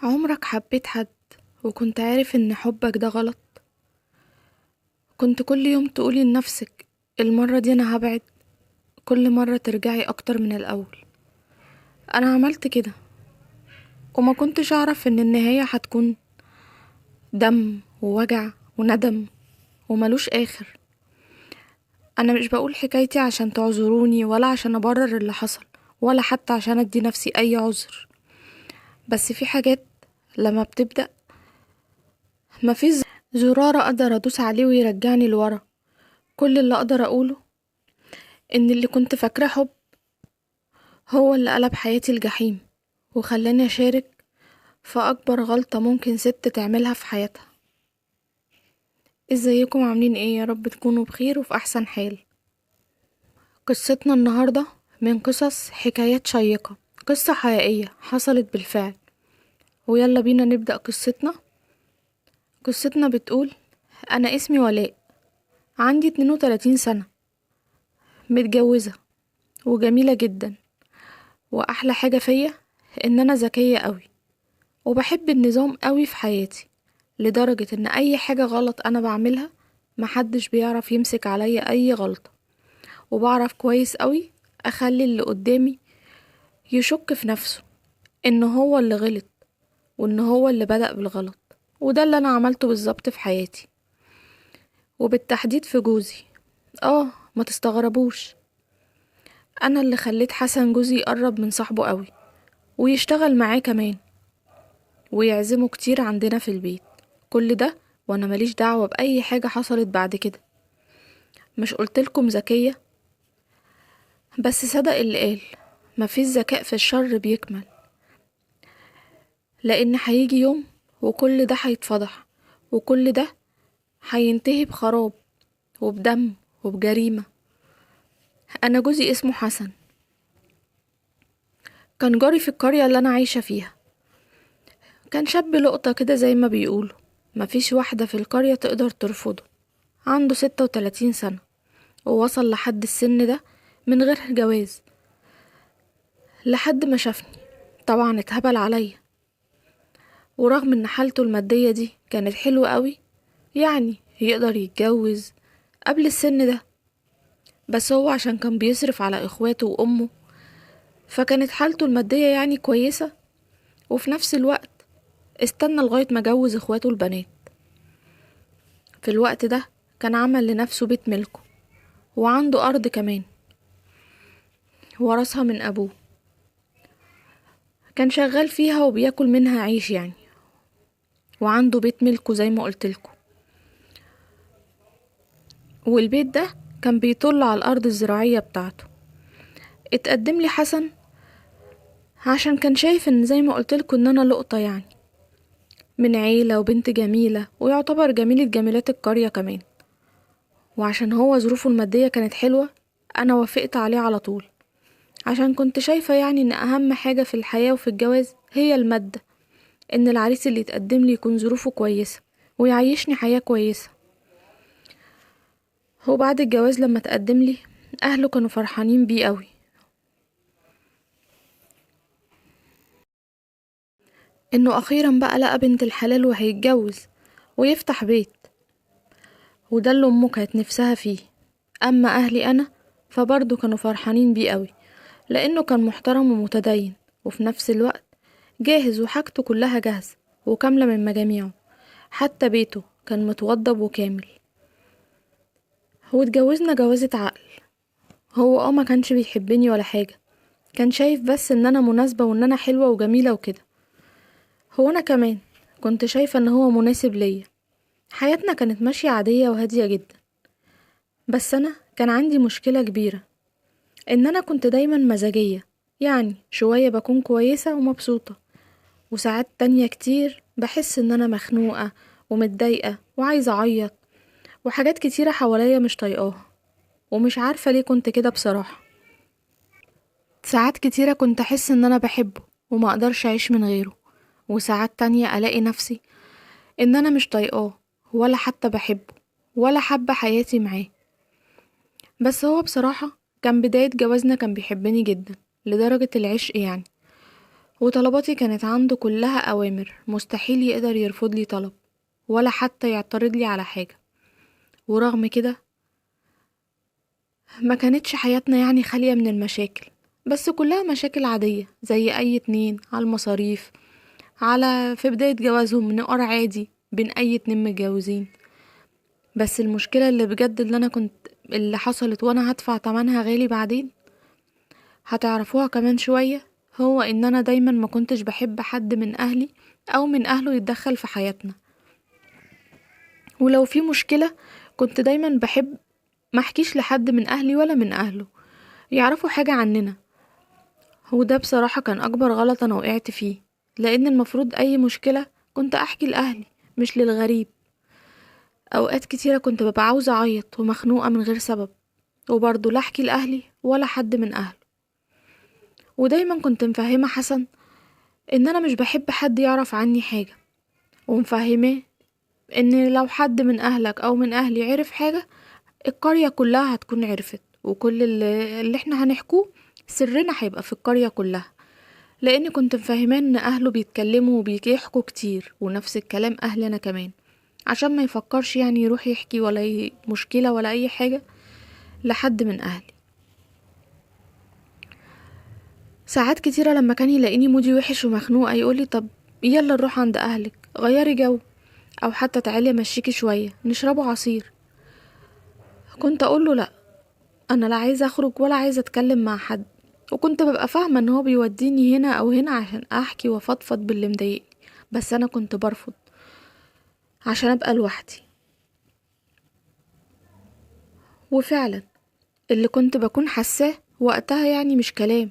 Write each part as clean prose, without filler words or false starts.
عمرك حبيت حد وكنت عارف ان حبك ده غلط؟ كنت كل يوم تقولي لنفسك المرة دي انا هبعد، كل مرة ترجعي اكتر من الاول. انا عملت كده وما كنتش اعرف ان النهاية هتكون دم ووجع وندم وملوش اخر. انا مش بقول حكايتي عشان تعذروني ولا عشان ابرر اللي حصل ولا حتى عشان ادي نفسي اي عذر، بس في حاجات لما بتبدأ مفيش زرار اقدر ادوس عليه ويرجعني لورا. كل اللي اقدر اقوله ان اللي كنت فاكراه حب هو اللي قلب حياتي الجحيم وخلاني اشارك في اكبر غلطة ممكن ست تعملها في حياتها. ازيكم عاملين ايه؟ يا رب تكونوا بخير وفي احسن حال. قصتنا النهاردة من قصص حكايات شيقة، قصة حقيقية حصلت بالفعل، ويلا بينا نبدأ قصتنا. قصتنا بتقول: أنا اسمي ولاء، عندي 32 سنة، متجوزة وجميلة جدا، وأحلى حاجة فيا إن أنا ذكية قوي وبحب النظام قوي في حياتي، لدرجة إن أي حاجة غلط أنا بعملها محدش بيعرف يمسك عليا أي غلطة، وبعرف كويس قوي أخلي اللي قدامي يشك في نفسه إن هو اللي غلط وإن هو اللي بدأ بالغلط. وده اللي أنا عملته بالظبط في حياتي، وبالتحديد في جوزي. ما تستغربوش، أنا اللي خليت حسن جوزي يقرب من صاحبه قوي ويشتغل معاه كمان ويعزمه كتير عندنا في البيت. كل ده وأنا ماليش دعوة بأي حاجة حصلت بعد كده. مش قلتلكم ذكية؟ بس صدق اللي قال مفيش ذكاء في الشر بيكمل، لأن هيجي يوم وكل ده هيتفضح، وكل ده هينتهي بخراب وبدم وبجريمة. أنا جوزي اسمه حسن، كان جاري في القرية اللي أنا عايشة فيها. كان شاب لقطة كده زي ما بيقولوا، مفيش واحدة في القرية تقدر ترفضه. عنده 36 سنة ووصل لحد السن ده من غير جواز لحد ما شافني. طبعا اتهبل عليا، ورغم ان حالته المادية دي كانت حلوة قوي، يعني يقدر يتجوز قبل السن ده، بس هو عشان كان بيصرف على اخواته وامه فكانت حالته المادية يعني كويسة، وفي نفس الوقت استنى لغاية ما جوز اخواته البنات. في الوقت ده كان عمل لنفسه بيت ملكه وعنده ارض كمان ورثها من ابوه، كان شغال فيها وبياكل منها عيش يعني، وعنده بيت ملكه زي ما قلتلكوا. والبيت ده كان بيطل على الارض الزراعية بتاعته. اتقدم لي حسن عشان كان شايف ان زي ما قلتلكوا ان انا لقطة يعني، من عيلة وبنت جميلة ويعتبر جميلة جميلات القرية كمان، وعشان هو ظروفه المادية كانت حلوة انا وافقت عليه على طول، عشان كنت شايفة يعني ان اهم حاجة في الحياة وفي الجواز هي المادة، ان العريس اللي يتقدم لي يكون ظروفه كويسة ويعيشني حياة كويسة. هو بعد الجواز لما تقدم لي اهله كانوا فرحانين بيه قوي، انه اخيرا بقى لقى بنت الحلال وهيتجوز ويفتح بيت، وده اللي امه كانت نفسها فيه. اما اهلي انا فبرضه كانوا فرحانين بيه قوي، لانه كان محترم ومتدين وفي نفس الوقت جاهز وحاجته كلها جاهزة وكاملة من مجاميعه، حتى بيته كان متوضب وكامل. هو اتجوزنا جوازة عقل. هو ما كانش بيحبني ولا حاجة، كان شايف بس ان انا مناسبة وان انا حلوة وجميلة وكده. هو انا كمان كنت شايفة ان هو مناسب ليا. حياتنا كانت ماشية عادية وهادية جدا، بس انا كان عندي مشكلة كبيرة، ان انا كنت دايما مزاجية، يعني شوية بكون كويسة ومبسوطة، وساعات تانية كتير بحس ان انا مخنوقة ومتضايقة وعايزة اعيط، وحاجات كتيرة حواليا مش طايقاها، ومش عارفة ليه كنت كده بصراحة. ساعات كتيرة كنت احس ان انا بحبه وما اقدرش اعيش من غيره، وساعات تانية الاقي نفسي ان انا مش طايقاه ولا حتى بحبه ولا حابة حياتي معاه. بس هو بصراحة كان بداية جوازنا كان بيحبني جدا لدرجة العشق يعني، وطلباتي كانت عنده كلها أوامر، مستحيل يقدر يرفض لي طلب ولا حتى يعترض لي على حاجة. ورغم كده ما كانتش حياتنا يعني خالية من المشاكل، بس كلها مشاكل عادية زي أي اتنين، على المصاريف، على في بداية جوازهم نقر عادي بين أي اتنين متجوزين. بس المشكلة اللي بجد اللي حصلت وأنا هدفع تمنها غالي بعدين هتعرفوها كمان شوية، هو إن أنا دايما ما كنتش بحب حد من أهلي أو من أهله يتدخل في حياتنا، ولو في مشكلة كنت دايما بحب ما احكيش لحد من أهلي ولا من أهله يعرفوا حاجة عننا. وده بصراحة كان أكبر غلط أنا وقعت فيه، لأن المفروض أي مشكلة كنت أحكي لأهلي مش للغريب. أوقات كتيرة كنت ببقى عاوزة أعيط ومخنوقة من غير سبب، وبرضه لا أحكي لأهلي ولا حد من أهله. ودايما كنت مفهمة حسن إن أنا مش بحب حد يعرف عني حاجة، ومفهماه إن لو حد من أهلك أو من أهلي عرف حاجة القرية كلها هتكون عرفت، وكل اللي احنا هنحكوه سرنا هيبقى في القرية كلها. لأن كنت مفهماه إن أهله بيتكلموا وبيحكوا كتير، ونفس الكلام أهلنا كمان، عشان ما يفكرش يعني يروح يحكي ولا أي مشكلة ولا أي حاجة لحد من أهلي. ساعات كتيرة لما كان يلاقيني مودي وحش ومخنوقة يقولي طب يلا نروح عند أهلك غيري جو، أو حتى تعالي امشيكي شوية نشربوا عصير. كنت أقوله لأ، أنا لا عايزة أخرج ولا عايزة أتكلم مع حد، وكنت ببقى فاهمة إن هو بيوديني هنا أو هنا عشان أحكي وأفضفض باللي مضايقني، بس أنا كنت برفض عشان أبقى لوحدي. وفعلا اللي كنت بكون حاساه وقتها يعني مش كلام،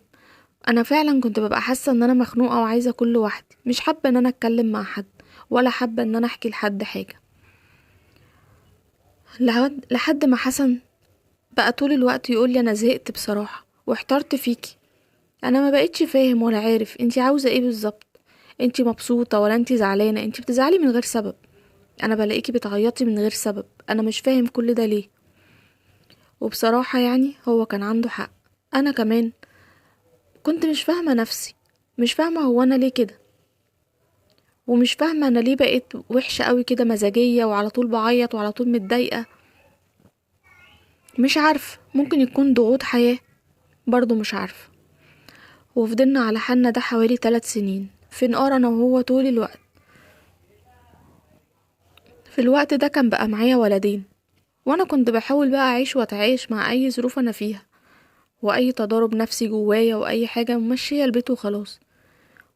أنا فعلا كنت ببقى حاسة إن أنا مخنوقة وعايزة أكون لوحدي، مش حابة إن أنا أتكلم مع حد ولا حابة إن أنا أحكي لحد حاجة. لحد ما حسن بقى طول الوقت يقول لي أنا زهقت بصراحة واحترت فيكي، أنا ما بقتش فاهم ولا عارف انتي عاوزة ايه بالظبط، انتي مبسوطة ولا انتي زعلانة، انتي بتزعلي من غير سبب، أنا بلاقيكي بتعيطي من غير سبب، أنا مش فاهم كل ده ليه. وبصراحة يعني هو كان عنده حق، أنا كمان كنت مش فاهمة نفسي، مش فاهمة هو أنا ليه كده، ومش فاهمة أنا ليه بقيت وحشة قوي كده، مزاجية وعلى طول بعيط وعلى طول متضايقة، مش عارفة، ممكن يكون ضغوط حياة برضو مش عارفة. وفضلنا على حالنا ده حوالي 3 سنين في نقار أنا وهو طول الوقت. في الوقت ده كان بقى معايا ولدين، وأنا كنت بحاول بقى أعيش وأتعايش مع أي ظروف أنا فيها وأي تضارب نفسي جوايا وأي حاجة، ماشية البيت وخلاص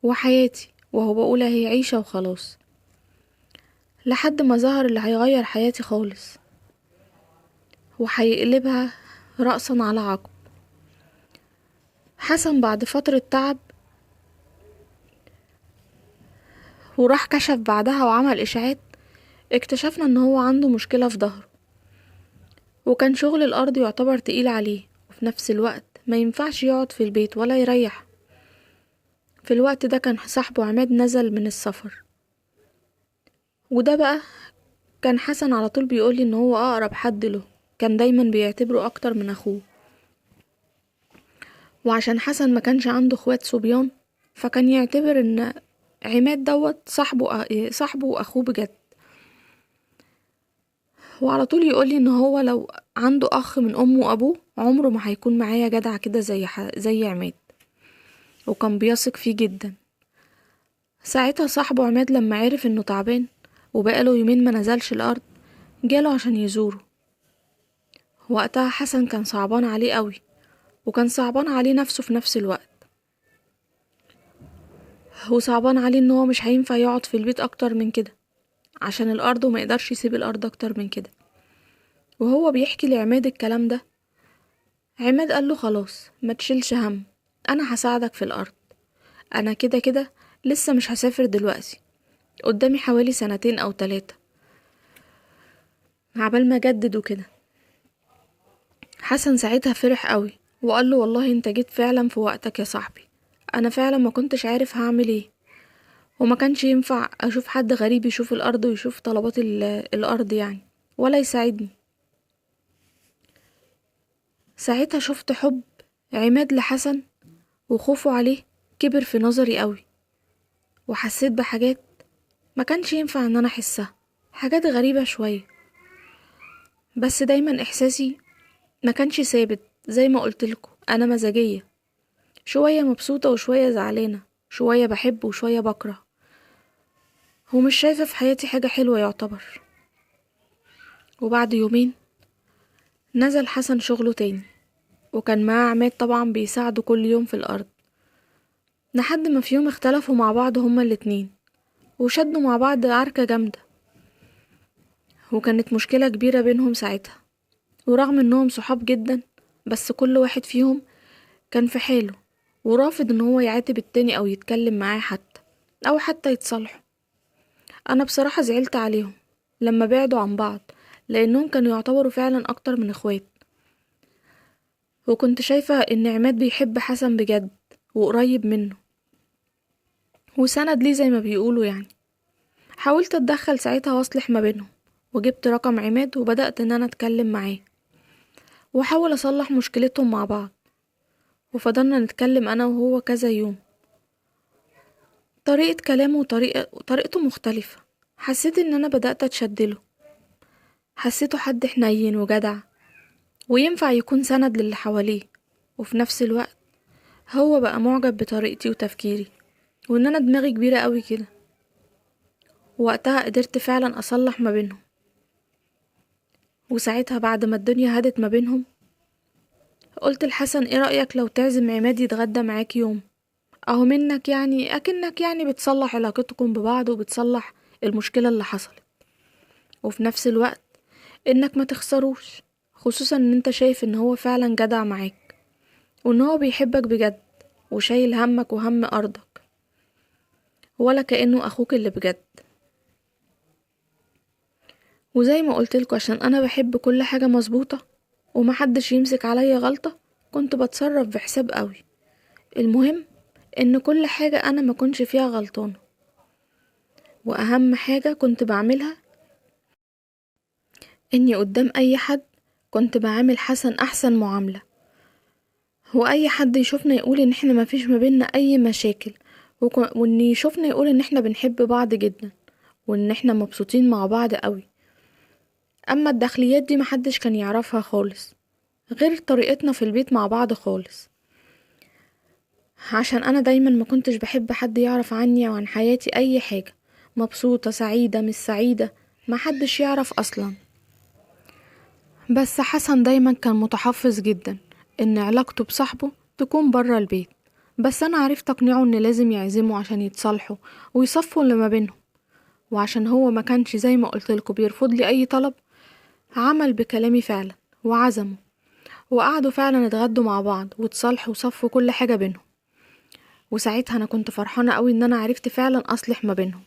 وحياتي، وهو بقول هي عيشة وخلاص، لحد ما ظهر اللي هيغير حياتي خالص وهيقلبها رأسا على عقب. حسن بعد فترة تعب وراح كشف بعدها وعمل إشاعات، اكتشفنا ان هو عنده مشكلة في ظهره، وكان شغل الأرض يعتبر تقيل عليه، وفي نفس الوقت ما ينفعش يقعد في البيت ولا يريح. في الوقت ده كان صاحبه عماد نزل من السفر، وده بقى كان حسن على طول بيقولي ان هو اقرب حد له، كان دايما بيعتبره اكتر من اخوه. وعشان حسن ما كانش عنده اخوات صبيان، فكان يعتبر ان عماد دوت صاحبه واخوه بجد. وعلى طول يقولي ان هو لو عنده اخ من امه وابوه عمره ما هيكون معايا جدع كده زي عماد، وكان بيثق فيه جدا. ساعتها صاحبه عماد لما عرف انه تعبان وبقاله يومين ما نزلش الارض جاله عشان يزوره. وقتها حسن كان صعبان عليه قوي، وكان صعبان عليه نفسه في نفس الوقت، وصعبان عليه ان هو مش هينفع يقعد في البيت اكتر من كده عشان الارض، وما يقدرش يسيب الارض اكتر من كده. وهو بيحكي لعماد الكلام ده، عماد قال له خلاص ما تشيلش هم، انا هساعدك في الارض، انا كده كده لسه مش هسافر دلوقتي، قدامي حوالي 2 أو 3 عبال ما اجدد وكده. حسن ساعتها فرح قوي وقال له والله انت جيت فعلا في وقتك يا صاحبي، انا فعلا ما كنتش عارف هعمل ايه، وما كانش ينفع اشوف حد غريب يشوف الارض ويشوف طلبات الارض يعني ولا يساعدني. ساعتها شفت حب عماد لحسن وخوفه عليه كبر في نظري قوي، وحسيت بحاجات ما كانش ينفع ان انا احسها، حاجات غريبة شوية. بس دايما احساسي ما كانش ثابت، زي ما قلتلكوا انا مزاجية، شوية مبسوطة وشوية زعلانة، شوية بحب وشوية بكره، ومش شايفة في حياتي حاجة حلوة يعتبر. وبعد يومين نزل حسن شغله تاني، وكان معاه عماد طبعا بيساعده كل يوم في الأرض، لحد ما في يوم اختلفوا مع بعض هما الاتنين وشدوا مع بعض عركة جامدة، وكانت مشكلة كبيرة بينهم ساعتها. ورغم انهم صحاب جدا، بس كل واحد فيهم كان في حاله ورافض ان هو يعاتب التاني او يتكلم معاه حتى، او حتى يتصالحوا. انا بصراحة زعلت عليهم لما بعدوا عن بعض، لانهم كانوا يعتبروا فعلا اكتر من اخوات. وكنت شايفة ان عماد بيحب حسن بجد وقريب منه وسند ليه زي ما بيقولوا يعني. حاولت اتدخل ساعتها واصلح ما بينهم، وجبت رقم عماد وبدأت ان انا اتكلم معاه واحاول اصلح مشكلتهم مع بعض. وفضلنا نتكلم انا وهو كذا يوم. طريقة كلامه وطريقته مختلفة، حسيت ان انا بدأت اتشدله، حسيته حد حنين وجدع وينفع يكون سند للي حواليه، وفي نفس الوقت هو بقى معجب بطريقتي وتفكيري وان انا دماغي كبيرة قوي كده. وقتها قدرت فعلا اصلح ما بينهم. وساعتها بعد ما الدنيا هدت ما بينهم، قلت لحسن ايه رأيك لو تعزم عماد يتغدى معاك يوم، اهو منك يعني اكنك يعني بتصلح علاقتكم ببعض وبتصلح المشكلة اللي حصلت، وفي نفس الوقت انك ما تخسروش، خصوصا ان انت شايف ان هو فعلا جدع معاك وان هو بيحبك بجد وشايل همك وهم ارضك، ولا كأنه اخوك اللي بجد. وزي ما قلتلكوا عشان انا بحب كل حاجة مظبوطة ومحدش يمسك عليا غلطة، كنت بتصرف بحساب قوي. المهم ان كل حاجة انا ما كنتش فيها غلطانة، واهم حاجة كنت بعملها اني قدام اي حد كنت بعامل حسن احسن معاملة، واي حد يشوفنا يقول ان احنا ما فيش ما بيننا اي مشاكل، وان يشوفنا يقول ان احنا بنحب بعض جدا وان احنا مبسوطين مع بعض قوي. اما الداخليات دي محدش كان يعرفها خالص غير طريقتنا في البيت مع بعض خالص، عشان انا دايما ما كنتش بحب حد يعرف عني وعن حياتي اي حاجة، مبسوطة سعيدة مش سعيدة محدش يعرف اصلا. بس حسن دايما كان متحفظ جدا ان علاقته بصاحبه تكون برا البيت، بس انا عرفت اقنعه ان لازم يعزمه عشان يتصالحوا ويصفوا اللي ما بينهم، وعشان هو ما كانش زي ما قلتلكوا بيرفض لي اي طلب، عمل بكلامي فعلا وعزمه، وقعدوا فعلا اتغدوا مع بعض وتصالحوا وصفوا كل حاجة بينهم. وساعتها انا كنت فرحانة قوي ان انا عرفت فعلا اصلح ما بينهم.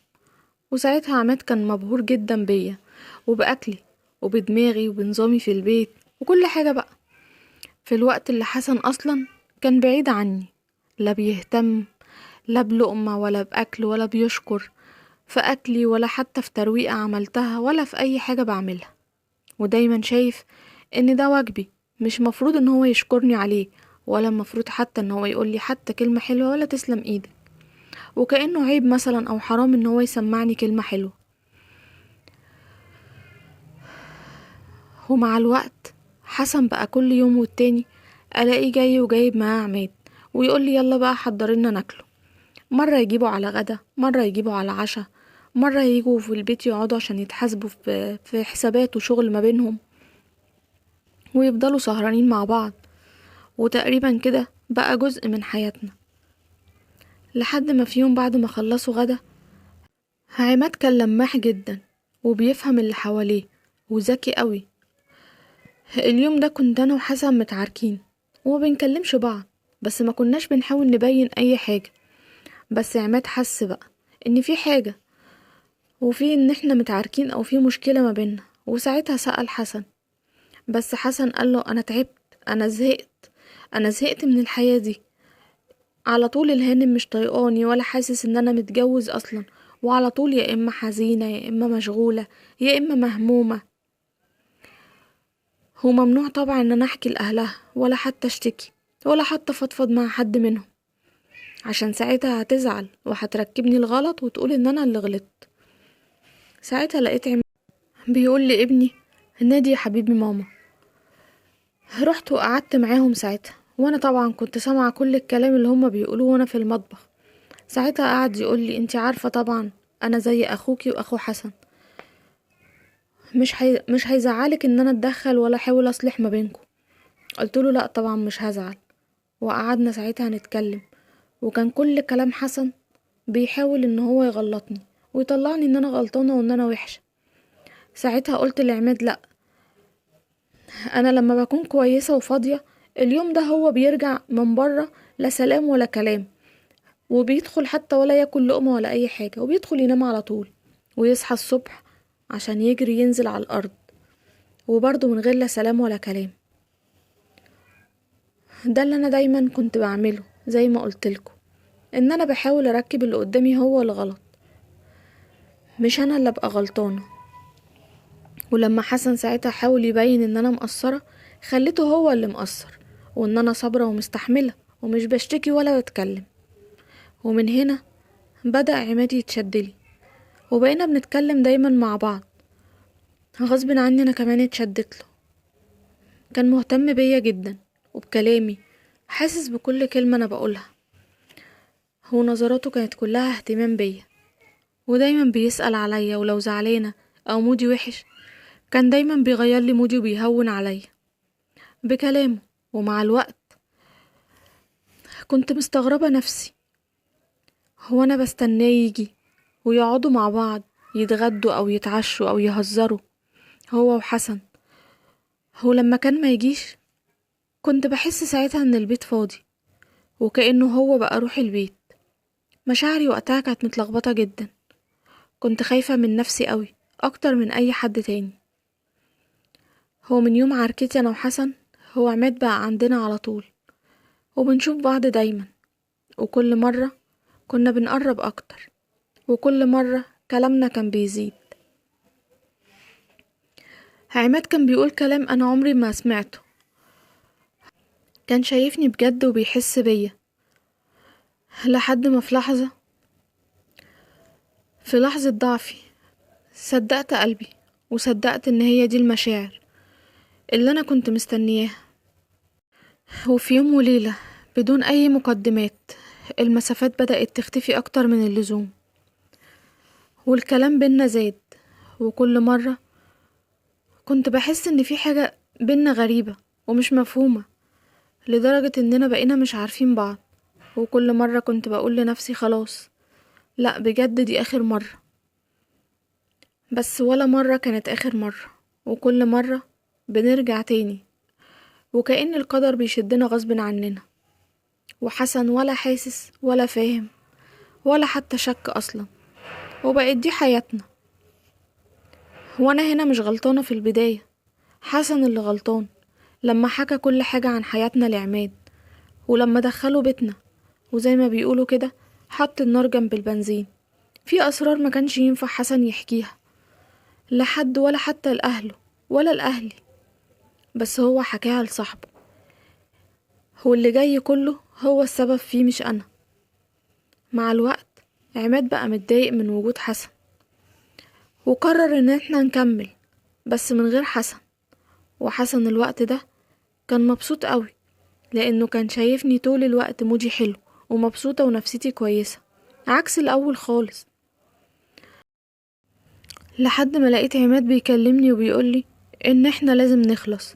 وساعتها عماد كان مبهور جدا بيا وبأكلي وبدماغي وبنظامي في البيت وكل حاجة بقى، في الوقت اللي حسن اصلا كان بعيد عني، لا بيهتم لا بلقمة ولا بأكل ولا بيشكر في أكلي ولا حتى في ترويقة عملتها ولا في أي حاجة بعملها، ودايما شايف ان ده واجبي، مش مفروض ان هو يشكرني عليه ولا مفروض حتى ان هو يقولي حتى كلمة حلوة ولا تسلم ايدك، وكأنه عيب مثلا او حرام ان هو يسمعني كلمة حلوة. ومع الوقت حسن بقى كل يوم والتاني الاقي جاي وجايب معاه عماد ويقولي يلا بقى حضرلنا ناكله، مرة يجيبوا على غدا، مرة يجيبوا على عشاء، مرة يجوا في البيت يقعدوا عشان يتحاسبوا في حسابات وشغل ما بينهم، ويفضلوا سهرانين مع بعض، وتقريبا كده بقى جزء من حياتنا. لحد ما في يوم بعد ما خلصوا غدا، عماد كان لماح جدا وبيفهم اللي حواليه وذكي قوي. اليوم ده كنت انا وحسن متعاركين وما بنكلمش بعض، بس ما كناش بنحاول نبين اي حاجة، بس عماد حس بقى ان في حاجة وفي ان احنا متعاركين او في مشكلة ما بيننا، وساعتها سأل حسن، بس حسن قال له انا تعبت، انا زهقت، انا زهقت من الحياة دي، على طول الهانم مش طايقاني ولا حاسس ان انا متجوز اصلا، وعلى طول يا اما حزينة يا اما مشغولة يا اما مهمومة. هو ممنوع طبعا ان انا احكي لاهلها ولا حتى اشتكي ولا حتى فضفض مع حد منهم، عشان ساعتها هتزعل وهتركبني الغلط وتقول ان انا اللي غلطت. ساعتها لقيت عماد بيقول لابني نادي يا حبيبي ماما. رحت وقعدت معاهم ساعتها، وانا طبعا كنت سامعه كل الكلام اللي هما بيقولوه وانا في المطبخ. ساعتها قعد يقول لي انتي عارفه طبعا انا زي اخوكي واخو حسن، مش هيزعلك ان انا اتدخل ولا احاول اصلح ما بينكم. قلت له لا طبعا مش هزعل. وقعدنا ساعتها نتكلم، وكان كل كلام حسن بيحاول ان هو يغلطني ويطلعني ان انا غلطانه وان انا وحشه. ساعتها قلت لعماد لا، انا لما بكون كويسه وفاضيه اليوم ده هو بيرجع من بره لا سلام ولا كلام، وبيدخل حتى ولا ياكل لقمه ولا اي حاجه، وبيدخل ينام على طول ويصحى الصبح عشان يجري ينزل على الارض، وبرضه من غير لا سلام ولا كلام. ده اللي انا دايما كنت بعمله زي ما قلتلكوا، ان انا بحاول اركب اللي قدامي هو الغلط، مش انا اللي ابقى غلطانه. ولما حسن ساعتها حاول يبين ان انا مقصره، خليته هو اللي مقصر، وان انا صابره ومستحمله ومش بشتكي ولا بتكلم. ومن هنا بدأ عماد يتشدلي، وبقينا بنتكلم دايما مع بعض. غصب عني انا كمان اتشدت له. كان مهتم بيا جدا وبكلامي، حاسس بكل كلمة انا بقولها. هو نظراته كانت كلها اهتمام بيا، ودايما بيسأل عليا، ولو زعلانة او مودي وحش كان دايما بيغير لي مودي وبيهون عليا بكلامه. ومع الوقت كنت مستغربة نفسي، هو انا بستناه يجي ويقعدوا مع بعض يتغدوا او يتعشوا او يهزروا هو وحسن. هو لما كان ما يجيش كنت بحس ساعتها ان البيت فاضي، وكأنه هو بقى روح البيت. مشاعري وقتها كانت متلخبطة جدا، كنت خايفة من نفسي قوي اكتر من اي حد تاني. هو من يوم عركتي انا وحسن هو عماد بقى عندنا على طول، وبنشوف بعض دايما، وكل مرة كنا بنقرب اكتر، وكل مرة كلامنا كان بيزيد. عماد كان بيقول كلام انا عمري ما سمعته، كان شايفني بجد وبيحس بيا، لحد ما في لحظة ضعفي صدقت قلبي، وصدقت ان هي دي المشاعر اللي انا كنت مستنياها. وفي يوم وليلة بدون اي مقدمات المسافات بدأت تختفي اكتر من اللزوم، والكلام بينا زاد، وكل مرة كنت بحس ان في حاجة بينا غريبة ومش مفهومة، لدرجة اننا بقينا مش عارفين بعض. وكل مرة كنت بقول لنفسي خلاص، لا بجد دي اخر مرة، بس ولا مرة كانت اخر مرة. وكل مرة بنرجع تاني، وكأن القدر بيشدنا غصب عننا. وحسن ولا حاسس ولا فاهم ولا حتى شك اصلا، وبقت دي حياتنا. وانا هنا مش غلطانة في البداية، حسن اللي غلطان لما حكى كل حاجة عن حياتنا لعماد، ولما دخلوا بيتنا، وزي ما بيقولوا كده حط النار جنب البنزين. في أسرار ما كانش ينفع حسن يحكيها لحد، ولا حتى لأهله ولا لأهلي، بس هو حكاها لصاحبه. هو اللي جاي كله هو السبب فيه مش أنا. مع الوقت عماد بقى متضايق من وجود حسن، وقرر ان احنا نكمل بس من غير حسن. وحسن الوقت ده كان مبسوط قوي، لانه كان شايفني طول الوقت مودي حلو ومبسوطة ونفسيتي كويسة، عكس الاول خالص. لحد ما لقيت عماد بيكلمني وبيقولي ان احنا لازم نخلص.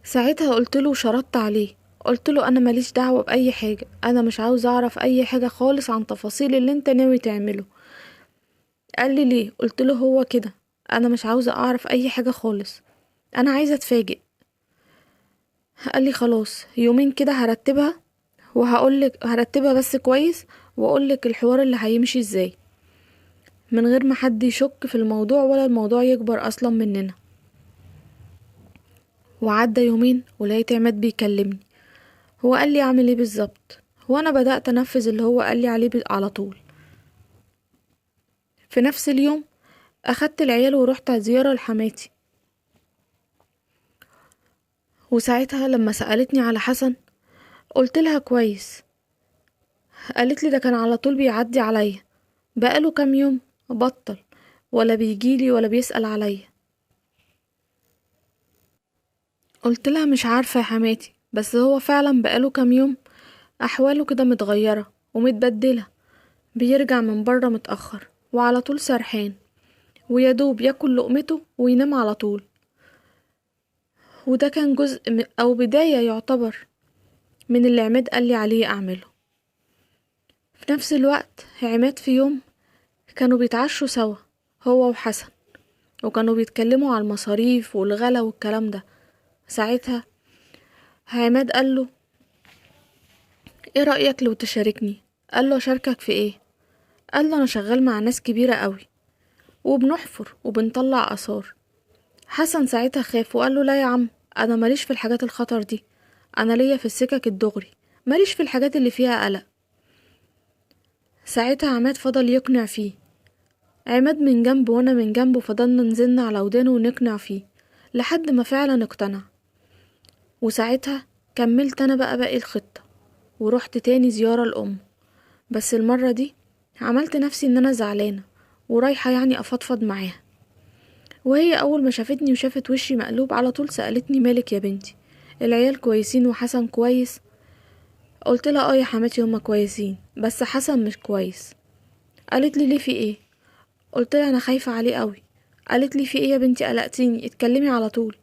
ساعتها قلتله وشرطت عليه، قلتله انا ماليش دعوة باي حاجة، انا مش عاوز اعرف اي حاجة خالص عن تفاصيل اللي انت ناوي تعمله. قال لي ليه؟ قلتله هو كده، انا مش عاوزة اعرف اي حاجة خالص، انا عايزة اتفاجئ. قال لي خلاص يومين كده هرتبها وهقولك، هرتبها بس كويس واقولك الحوار اللي هيمشي ازاي، من غير ما حد يشك في الموضوع ولا الموضوع يكبر اصلا مننا. وعدى يومين ولقيت عماد بيكلمني، هو قال لي اعمل ايه بالظبط، وانا بدأت انفذ اللي هو قال لي عليه على طول. في نفس اليوم اخدت العيال ورحت زيارة لحماتي، وساعتها لما سألتني على حسن قلت لها كويس. قالت لي ده كان على طول بيعدي عليا، بقاله كام يوم بطل، ولا بيجيلي ولا بيسأل عليا. قلت لها مش عارفة يا حماتي، بس هو فعلا بقاله كام يوم احواله كده متغيرة ومتبدلة، بيرجع من بره متأخر وعلى طول سرحان، ويدوب ياكل لقمته وينام على طول. وده كان جزء او بداية يعتبر من اللي عماد قال لي عليه اعمله. في نفس الوقت عماد في يوم كانوا بيتعشوا سوا هو وحسن، وكانوا بيتكلموا على المصاريف والغلا والكلام ده. ساعتها عماد قال له ايه رأيك لو تشاركني؟ قال له اشاركك في ايه؟ قال له انا شغال مع ناس كبيرة قوي وبنحفر وبنطلع آثار. حسن ساعتها خاف وقال له لا يا عم، انا ماليش في الحاجات الخطر دي، انا ليا في السكك الدغري، ماليش في الحاجات اللي فيها قلق. ساعتها عماد فضل يقنع فيه، عماد من جنبه وانا من جنبه، فضلنا نزلنا على ودانه ونقنع فيه لحد ما فعلا اقتنع. وساعتها كملت انا بقى باقي الخطة، ورحت تاني زيارة لأمه، بس المرة دي عملت نفسي ان انا زعلانة ورايحة يعني افضفض معاها. وهي اول ما شافتني وشافت وشي مقلوب على طول سألتني مالك يا بنتي، العيال كويسين وحسن كويس؟ قلت لها اه يا حماتي هما كويسين، بس حسن مش كويس. قالت لي ليه في ايه؟ قلت لها انا خايفة عليه قوي. قالت لي في ايه يا بنتي قلقتيني، اتكلمي على طول.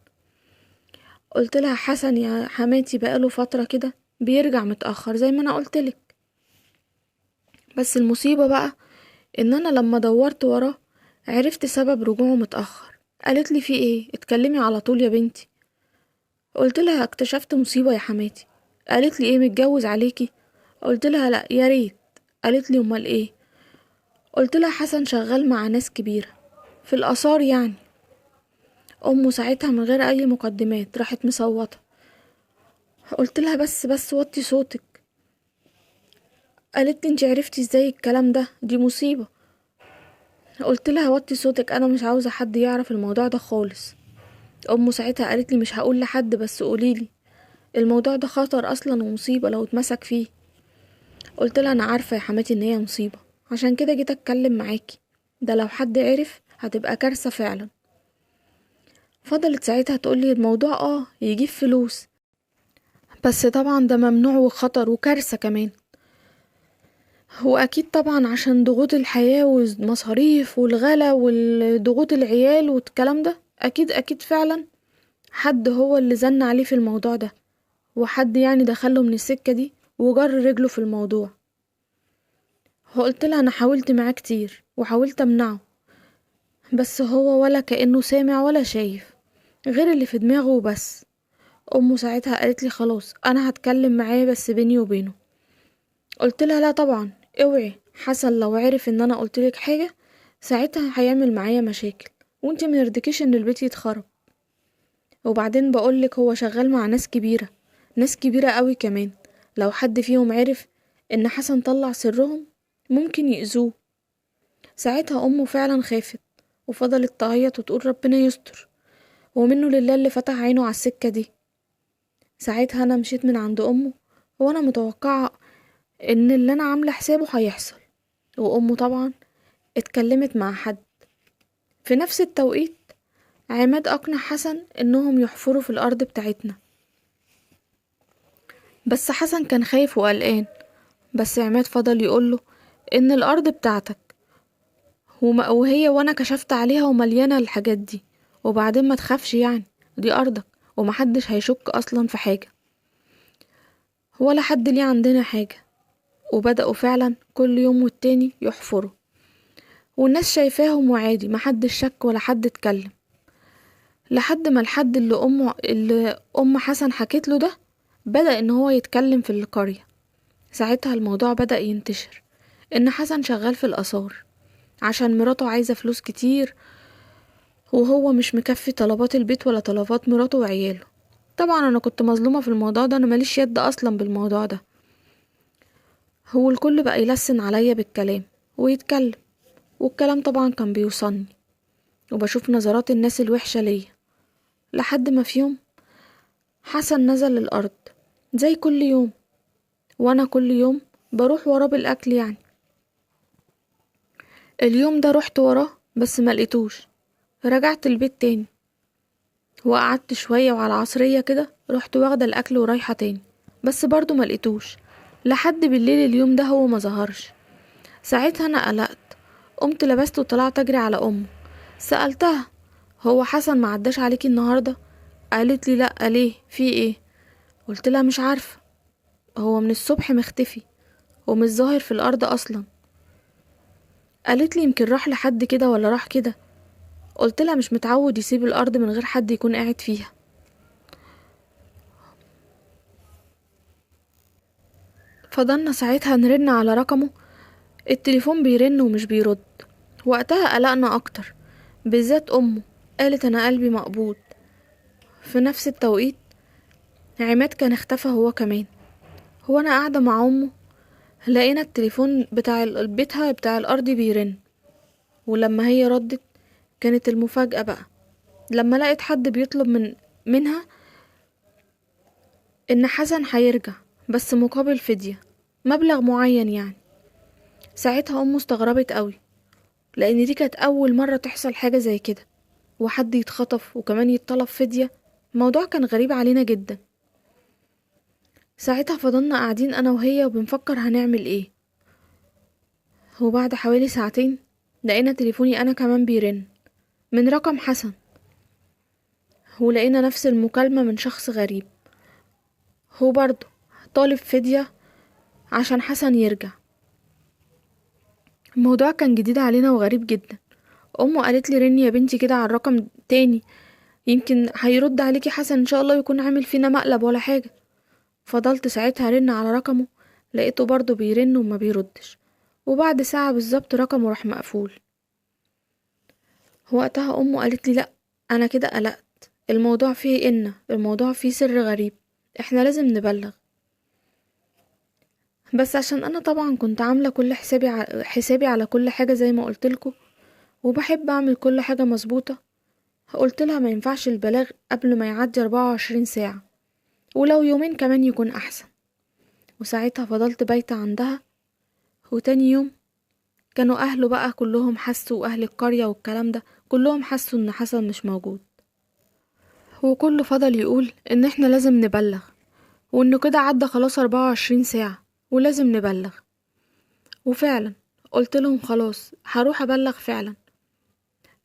قلت لها حسن يا حماتي بقاله فترة كده بيرجع متأخر زي ما انا قلت لك، بس المصيبة بقى ان انا لما دورت وراه عرفت سبب رجوعه متأخر. قالت لي في ايه، اتكلمي على طول يا بنتي. قلت لها اكتشفت مصيبة يا حماتي. قالت لي ايه، متجوز عليكي؟ قلت لها لا يا ريت. قالت لي امال ايه؟ قلت لها حسن شغال مع ناس كبيرة في الآثار يعني. امه ساعتها من غير اي مقدمات راحت مصوتة. قلت لها بس وطي صوتك. قالت لي انتي عرفتي ازاي الكلام ده، دي مصيبة. قلت لها وطي صوتك، انا مش عاوزة حد يعرف الموضوع ده خالص. امه ساعتها قالت لي مش هقول لحد، بس قوليلي الموضوع ده خطر اصلا ومصيبة لو اتمسك فيه. قلت لها انا عارفة يا حماتي ان هي مصيبة، عشان كده جيت اتكلم معاكي، ده لو حد عرف هتبقى كارثة فعلا. فضلت ساعتها تقولي الموضوع يجيب فلوس، بس طبعا ده ممنوع وخطر وكارثة كمان، واكيد طبعا عشان ضغوط الحياة والمصاريف والغلا والضغوط العيال والكلام ده، اكيد فعلا حد هو اللي زن عليه في الموضوع ده، وحد يعني دخله من السكة دي وجر رجله في الموضوع. قلت لها انا حاولت معاه كتير وحاولت امنعه، بس هو ولا كأنه سامع ولا شايف غير اللي في دماغه وبس. امه ساعتها قالت لي خلاص انا هتكلم معاه بس بيني وبينه. قلت لها لا طبعا اوعي، حسن لو عرف ان انا قلت لك حاجه ساعتها هيعمل معايا مشاكل، وانتي ما يرضيكيش ان البيت يتخرب. وبعدين بقولك هو شغال مع ناس كبيره، ناس كبيره قوي كمان، لو حد فيهم عرف ان حسن طلع سرهم ممكن يأذوه. ساعتها امه فعلا خافت وفضلت تعيط وتقول ربنا يستر، ومنه لله اللي فتح عينه على السكه دي. ساعتها انا مشيت من عند امه وانا متوقعه ان اللي انا عامله حسابه هيحصل، وامه طبعا اتكلمت مع حد. في نفس التوقيت عماد اقنع حسن انهم يحفروا في الارض بتاعتنا، بس حسن كان خايف وقلقان، بس عماد فضل يقوله ان الارض بتاعتك وهي وانا كشفت عليها ومليانه الحاجات دي، وبعدين ما تخافش يعني دي ارضك ومحدش هيشك اصلا في حاجه، ولا حد ليه عندنا حاجه. وبدأوا فعلا كل يوم والتاني يحفروا، والناس شايفاهم وعادي محدش شك ولا حد اتكلم، لحد ما الحد اللي ام حسن حكيت له ده بدأ ان هو يتكلم في القرية. ساعتها الموضوع بدأ ينتشر ان حسن شغال في الآثار عشان مراته عايزة فلوس كتير، وهو مش مكفي طلبات البيت ولا طلبات مراته وعياله. طبعا انا كنت مظلومة في الموضوع ده، انا ماليش يد اصلا بالموضوع ده. هو الكل بقى يلسن عليا بالكلام ويتكلم، والكلام طبعا كان بيوصلني، وبشوف نظرات الناس الوحشة ليا، لحد ما في يوم حسن نزل الأرض زي كل يوم، وانا كل يوم بروح وراه بالأكل يعني. اليوم ده رحت وراه بس ما لقيتوش، رجعت البيت تاني وقعدت شوية، وعلى العصرية كده رحت واخدة الأكل ورايحة تاني، بس برضو ما لقيتوش لحد بالليل. اليوم ده هو ما ظهرش. ساعتها أنا قلقت، قمت لبست وطلعت أجري على أمه، سألتها هو حسن ما عداش عليكي النهاردة؟ قالت لي لأ. ليه، في ايه؟ قلت لها مش عارفة، هو من الصبح مختفي ومش ظاهر في الأرض أصلا. قالت لي يمكن راح لحد كده ولا راح كده. قلت لها مش متعود يسيب الأرض من غير حد يكون قاعد فيها. فضلنا ساعتها نرن على رقمه، التليفون بيرن ومش بيرد. وقتها قلقنا أكتر، بالذات أمه، قالت أنا قلبي مقبوض. في نفس التوقيت عماد كان اختفى هو كمان. هو أنا قاعدة مع أمه لقينا التليفون بتاع بيتها بتاع الأرض بيرن، ولما هي ردت كانت المفاجأة بقى لما لقيت حد بيطلب منها إن حسن هيرجع بس مقابل فدية، مبلغ معين يعني. ساعتها أمه استغربت قوي، لأن دي كانت أول مرة تحصل حاجة زي كده، وحد يتخطف وكمان يتطلب فدية. الموضوع كان غريب علينا جدا. ساعتها فضلنا قاعدين أنا وهي وبنفكر هنعمل إيه. وبعد حوالي ساعتين لقينا تليفوني أنا كمان بيرن من رقم حسن، ولقينا نفس المكالمة من شخص غريب، هو برضه طالب فدية عشان حسن يرجع. الموضوع كان جديد علينا وغريب جدا. أمه قالت لي رني يا بنتي كده على الرقم تاني، يمكن هيرد عليكي حسن إن شاء الله، يكون عامل فينا مقلب ولا حاجة. فضلت ساعتها رن على رقمه، لقيته برضه بيرن وما بيردش. وبعد ساعة بالظبط رقمه راح مقفول. وقتها أمه قالت لي لأ، أنا كده قلقت، الموضوع فيه إن الموضوع فيه سر غريب، احنا لازم نبلغ. بس عشان أنا طبعا كنت عاملة كل حسابي على كل حاجة زي ما قلتلكوا، وبحب أعمل كل حاجة مظبوطة، قلت لها ما ينفعش البلاغ قبل ما يعدي 24 ساعة، ولو يومين كمان يكون أحسن. وساعتها فضلت بايتة عندها. وتاني يوم كانوا أهله بقى كلهم حسوا، وأهل القرية والكلام ده كلهم حسوا إن حسن مش موجود، وكله فضل يقول إن إحنا لازم نبلغ، وإنه كده عدى خلاص 24 ساعة ولازم نبلغ. وفعلا قلت لهم خلاص هروح أبلغ فعلا،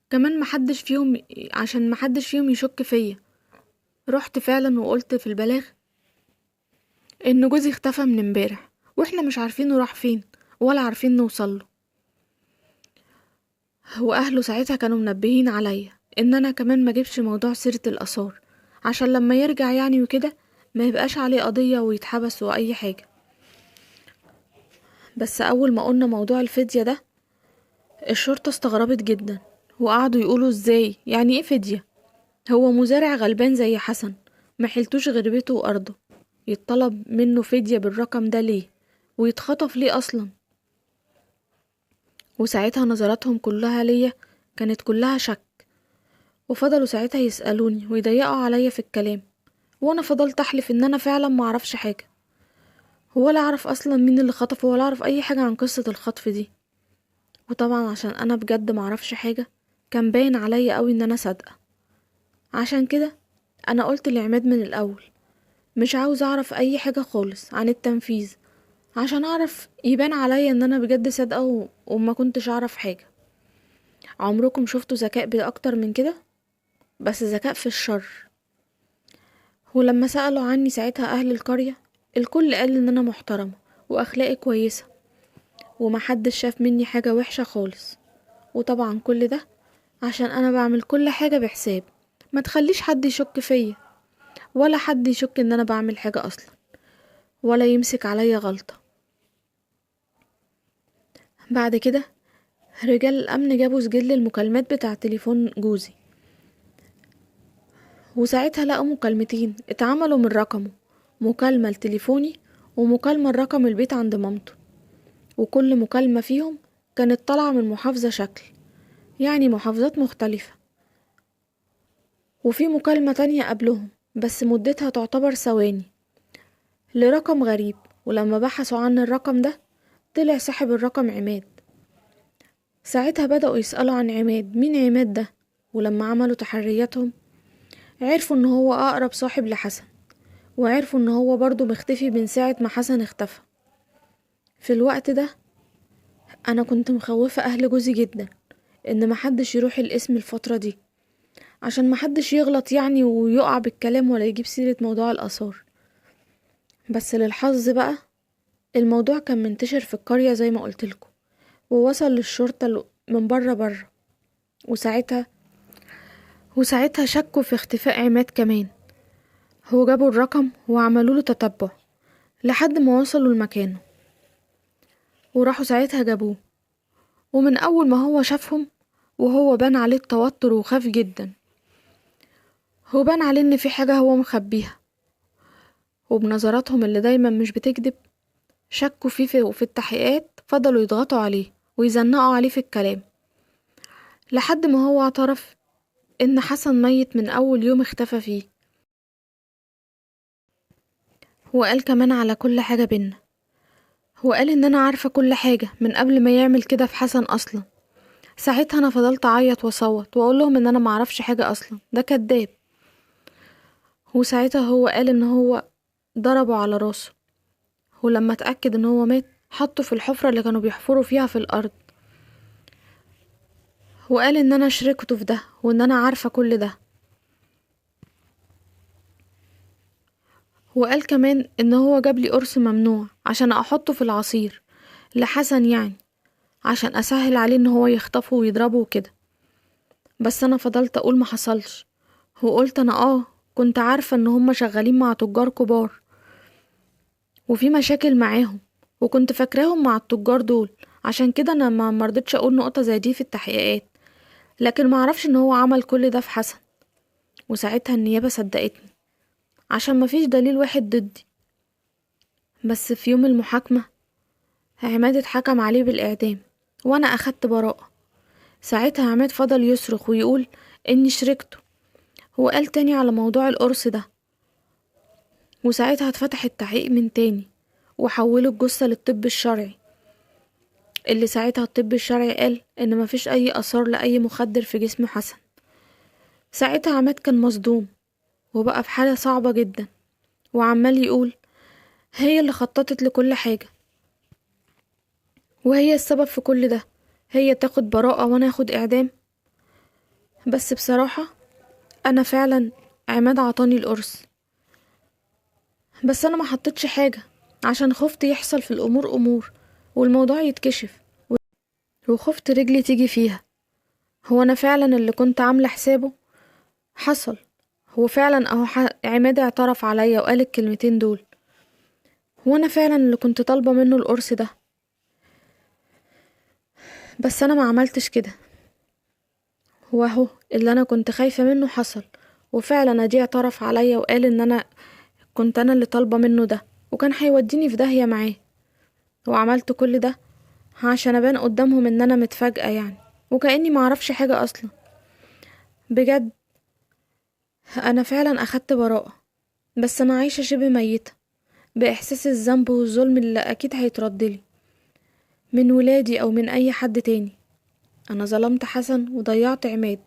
كمان محدش فيهم، عشان محدش فيهم يشك فيا. رحت فعلا وقلت في البلاغ إن جوزي اختفى من امبارح، واحنا مش عارفينه راح فين ولا عارفين نوصله. واهله ساعتها كانوا منبهين عليا ان انا كمان ما اجيبش موضوع سيرة الاثار، عشان لما يرجع يعني وكده ما يبقاش عليه قضية ويتحبس واي حاجة. بس اول ما قلنا موضوع الفدية ده الشرطة استغربت جدا، وقعدوا يقولوا ازاي، يعني ايه فدية؟ هو مزارع غلبان زي حسن ما حلتوش غير بيته وارضه، يتطلب منه فدية بالرقم ده ليه؟ ويتخطف ليه اصلا؟ وساعتها نظراتهم كلها ليا كانت كلها شك، وفضلوا ساعتها يسألوني ويضيقوا عليا في الكلام، وانا فضلت احلف ان انا فعلا ما اعرفش حاجة، ولا اعرف اصلا مين اللي خطفه، ولا اعرف اي حاجة عن قصة الخطف دي. وطبعا عشان انا بجد ما اعرفش حاجة كان باين عليا قوي ان انا صادقة. عشان كده انا قلت لعماد من الاول مش عاوز اعرف اي حاجة خالص عن التنفيذ، عشان اعرف يبان عليا ان انا بجد صادقة وما كنتش اعرف حاجة. عمركم شفتوا ذكاء باكتر من كده؟ بس ذكاء في الشر. ولما سألوا عني ساعتها اهل القرية الكل قال ان انا محترمة واخلاقي كويسة ومحدش شاف مني حاجة وحشة خالص. وطبعا كل ده عشان انا بعمل كل حاجة بحساب، ما تخليش حد يشك فيا، ولا حد يشك ان انا بعمل حاجة اصلا، ولا يمسك عليا غلطة. بعد كده رجال الامن جابوا سجل المكالمات بتاع تليفون جوزي، وساعتها لقوا مكالمتين اتعملوا من رقمه، مكالمة لتليفوني ومكالمة لرقم البيت عند مامته، وكل مكالمة فيهم كانت طالعة من محافظة شكل، يعني محافظات مختلفة. وفي مكالمة تانية قبلهم بس مدتها تعتبر ثواني لرقم غريب، ولما بحثوا عن الرقم ده طلع صاحب الرقم عماد. ساعتها بدأوا يسألوا عن عماد، مين عماد ده؟ ولما عملوا تحرياتهم عرفوا ان هو اقرب صاحب لحسن، وعرفوا ان هو برضو مختفي من ساعة ما حسن اختفى. في الوقت ده انا كنت مخوفة اهل جوزي جدا ان محدش يروح القسم الفترة دي، عشان محدش يغلط يعني ويقع بالكلام ولا يجيب سيرة موضوع الآثار. بس للحظ بقى الموضوع كان منتشر في القرية زي ما قلتلكم، ووصل للشرطة من بره بره، وساعتها شكوا في اختفاء عماد كمان. هو جابوا الرقم وعملوا له تتبع لحد ما وصلوا لمكانه، وراحوا ساعتها جابوه. ومن أول ما هو شافهم وهو بان عليه التوتر وخاف جدا، هو بان عليه ان في حاجة هو مخبيها، وبنظراتهم اللي دايما مش بتكذب شكوا فيه وفي التحقيقات فضلوا يضغطوا عليه ويزنقوا عليه في الكلام لحد ما هو اعترف ان حسن ميت من اول يوم اختفى فيه. وقال كمان على كل حاجة بينا، هو قال ان انا عارفة كل حاجة من قبل ما يعمل كده في حسن اصلا. ساعتها انا فضلت اعيط واصوت واقول لهم ان انا معرفش حاجة اصلا، ده كداب. وساعتها هو قال ان هو ضربه على راسه، ولما اتأكد ان هو مات حطه في الحفرة اللي كانوا بيحفروا فيها في الارض. وقال ان انا شركته في ده وان انا عارفة كل ده. وقال كمان ان هو جاب لي قرص ممنوع عشان احطه في العصير لحسن، يعني عشان اسهل عليه ان هو يخطفه ويضربه وكده. بس انا فضلت اقول ما حصلش، وقلت انا كنت عارفة ان هم شغالين مع تجار كبار وفي مشاكل معاهم، وكنت فاكراهم مع التجار دول، عشان كده انا ما مرضتش اقول نقطة زي دي في التحقيقات، لكن ما اعرفش ان هو عمل كل ده في حسن. وساعتها النيابة صدقتني عشان مفيش دليل واحد ضدي. بس في يوم المحاكمة عماد اتحكم عليه بالإعدام وانا اخدت براءة. ساعتها عماد فضل يصرخ ويقول اني شركته، وقال تاني على موضوع القرص ده. وساعتها اتفتح التحقيق من تاني وحولوا الجثة للطب الشرعي، اللي ساعتها الطب الشرعي قال ان مفيش اي اثار لاي مخدر في جسم حسن. ساعتها عماد كان مصدوم وبقى في حالة صعبة جدا، وعمال يقول هي اللي خططت لكل حاجة وهي السبب في كل ده، هي تاخد براءة وانا اخد اعدام. بس بصراحة انا فعلا عماد عطاني القرص، بس انا ما حطيتش حاجة عشان خفت يحصل في الامور امور والموضوع يتكشف، وخفت رجلي تيجي فيها. هو انا فعلا اللي كنت عاملة حسابه حصل، هو فعلا اهو عماد اعترف عليا وقال الكلمتين دول، وانا فعلا اللي كنت طالبة منه القرص ده، بس انا ما عملتش كده. هو اهو اللي انا كنت خايفة منه حصل، وفعلا ادي اعترف عليا وقال ان انا كنت انا اللي طالبة منه ده، وكان هيوديني في داهية معاه. وعملت كل ده عشان ابان قدامهم ان انا متفاجئة يعني، وكأني معرفش حاجة اصلا. بجد انا فعلا اخدت براءة، بس انا عايشة شبه ميتة باحساس الذنب والظلم اللي اكيد هيتردلي من ولادي او من اي حد تاني. انا ظلمت حسن وضيعت عماد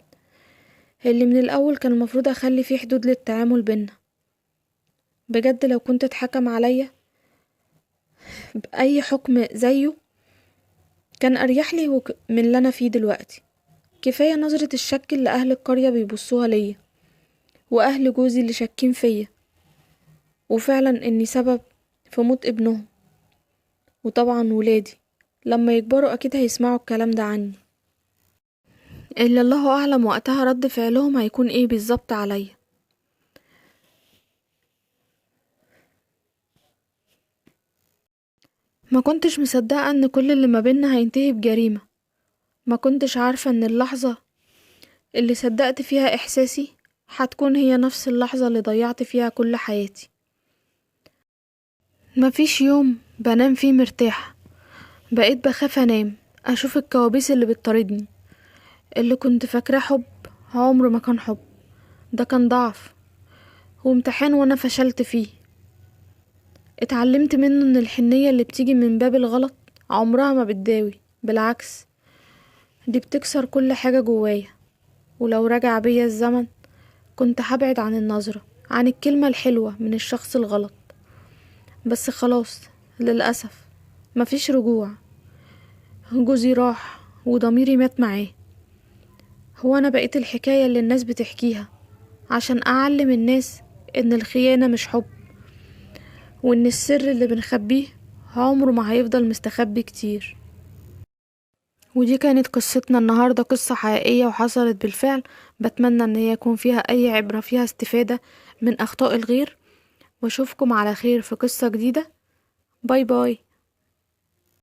اللي من الاول كان المفروض اخلي فيه حدود للتعامل بينا. بجد لو كنت اتحكم عليا باي حكم زيه كان اريح لي من اللي انا فيه دلوقتي. كفاية نظرة الشك اللي اهل القرية بيبصوها ليا، واهل جوزي اللي شاكين فيا، وفعلا اني سبب في موت ابنهم، وطبعا ولادي لما يكبروا اكيد هيسمعوا الكلام ده عني، اللي الله اعلم وقتها رد فعلهم هيكون ايه بالظبط عليا. ما كنتش مصدقة ان كل اللي ما بينا هينتهي بجريمة، ما كنتش عارفة ان اللحظة اللي صدقت فيها احساسي هتكون هي نفس اللحظة اللي ضيعت فيها كل حياتي. مفيش يوم بنام فيه مرتاحة، بقيت بخاف انام اشوف الكوابيس اللي بتطاردني. اللي كنت فاكراه حب عمره ما كان حب، ده كان ضعف وامتحان وانا فشلت فيه. اتعلمت منه ان الحنية اللي بتيجي من باب الغلط عمرها ما بتداوي، بالعكس دي بتكسر كل حاجة جوايا. ولو رجع بيا الزمن كنت هبعد عن النظرة، عن الكلمة الحلوة من الشخص الغلط. بس خلاص للأسف مفيش رجوع، جوزي راح وضميري مات معاه. هو أنا بقيت الحكاية اللي الناس بتحكيها عشان أعلم الناس إن الخيانة مش حب، وإن السر اللي بنخبيه عمره ما هيفضل مستخبي كتير. ودي كانت قصتنا النهاردة، قصة حقيقية وحصلت بالفعل. بتمنى إن هي يكون فيها أي عبرة، فيها استفادة من أخطاء الغير. واشوفكم على خير في قصة جديدة. bye bye.